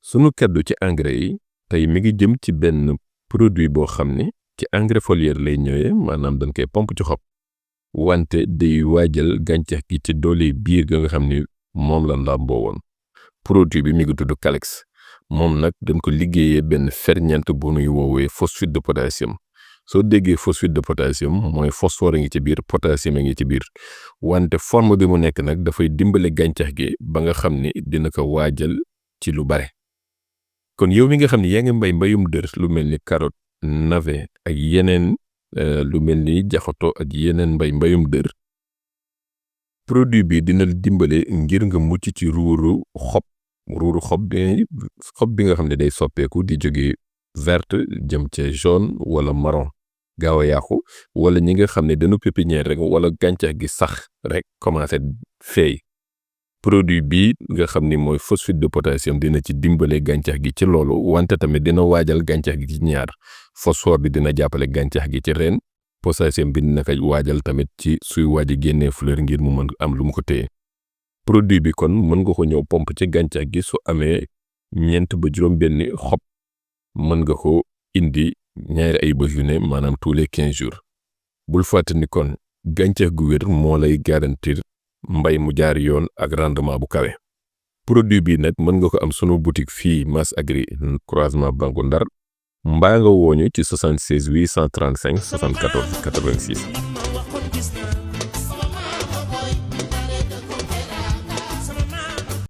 sunu kaddu ci engrais yi tey mi ngi jëm ci benn produit boo xam ni ci engrais foliaire lay ñëwee maanaam dañ koy pompe ci xob wante day waajal gàncax gi ci doole biir ga nga xam ni moom la làmboo woon produit bi mi ngi tudd Calyx moom nag dañ ko liggéeyee benn ferñeent bu nuy woowee phosphate de potassium soo déggee phosphate de potassium mooy phosphore a ngi ci biir potassium a ngi ci biir wante forme bi mu nekk nag dafay dimbale gàncax gi ba nga xam ni dina ko waajal ci lu bare kon yow mi nga xam ni yaa ngi mbayum dër lu mel ni carotte navet ak yeneen lu mel ni jaxato ak yeneen mbayum dër produit bi dina dimbale ngir nga mucc ci ruuru xob bi nga xam ne day soppeeku di jóge verte jëm ca jaune wala marron gaaw a yàqu wala ñi nga xam ne dañu pépinière rek wala gàncax gi sax rek commencé feey produit bi nga xam ni mooy phosphate de potassium dina ci dimbale gàncax gi ci loolu wante tamit dina waajal gàncax gi ci ñaar phosphore bi dina jàppale gàncax gi ci reen potassium bi dina ko waajal tamit ci suy waaj a génnee fleur ngir mu mën am lu mu ko téye produit bi kon mën nga ko ñëw pompe ci gàncax gi su amee 4 ba juróom benni xob mën nga ko indi ñaari ay bés yu ne maanaam tous les 15 jours bul fàtte ni kon gàncax gu wér moo lay garantir mbay mu jaar yoon ak rendement bu kawe produit bi nag mën nga ko am sunu boutique fii Mass Agri croisement Bangu Ndar mbaa nga wooñu ci 76 835 74 86